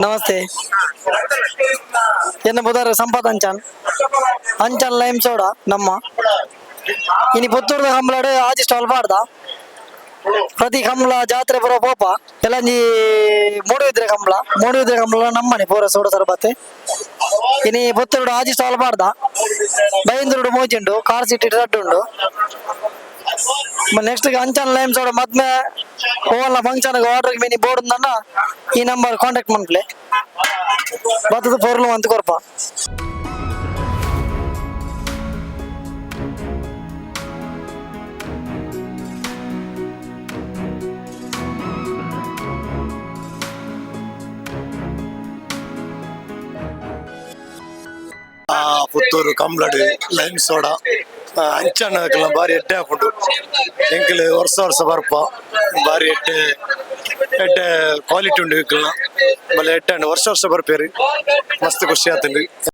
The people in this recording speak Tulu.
ನಮಸ್ತೆ. ಎನ್ನ ಬುಧಾರ ಸಂಪತ್ ಅಂಚನ್, ಅಂಚನ್ ಲೈಮ್ ಸೋಡಾ ನಮ್ಮ. ಇನಿ ಪುತ್ತೂರ್ದ ಕಂಬ್ಳಡ್ ಆಜಿ ಸ್ಟಾಲ್ ಪಾಡ್ದ. ಪ್ರತಿ ಕಂಬ್ಳ ಜಾತ್ರೆ ಪೂರ ಪೋಪ. ಎಲ್ಲಂಜಿ ಮೂಡುಬಿದ್ರೆ ಕಂಬ್ಳ, ಮೂಡುಬಿದ್ರೆ ಕಂಬ್ಳ ನಮ್ಮನೆ ಪೂರ ಸೋಡ ಸರ್ಬತ್ತೆ. ಇನಿ ಪುತ್ತೂರುಡು ಆಜಿ ಸ್ಟಾಲ್ ಪಾಡ್ದ. ಬೈಂದೂರುಡು ಮೂಜಿ ಉಂಡು, ಕಾರ್ ಸಿಟಿ ರಡ್ಡ್ ಉಂಡು. ನೆಕ್ಸ್ಟ್ ಅಂಚನ್ ಲೈಮ್ ಸೋಡ ಮದ್ಮೆ ಓವಲ್ಲ ಫಂಕ್ಷನ್ ಆರ್ಡರ್ ಮಿನಿ ಬೋರ್ಡ್ ಈ ನಂಬರ್ ಕಾಂಟ್ಯಾಕ್ಟ್ ಮನ್ಪುಲೆ. ಬತ್ತದ ಪೊರ್ಲು ಅಂತ ಕೊರ್ಪ. ಪುತ್ತೂರು ಕಂಬ್ಳಡ್ ಲೈಮ್ ಸೋಡಾ ಅಂಚಣ್ಣದಕ್ಕೆಲ್ಲ ಬಾರಿ ಎಡ್ಡೆ ಆಪುಂಡು. ಎಂಕುಲು ವರ್ಷ ವರ್ಷ ಬರ್ಪ. ಬಾರಿ ಎಡ್ಡೆ ಎಡ್ಡೆ ಕ್ವಾಲಿಟಿ ಉಂಡು ಎಂಕಲ್ನ. ಬಲೆ ಎಡ್ಡೆ ಉಂಡು. ವರ್ಷ ವರ್ಷ ಬರ್ಪೇರು, ಮಸ್ತ್ ಖುಷಿ ಆತುಂಡು.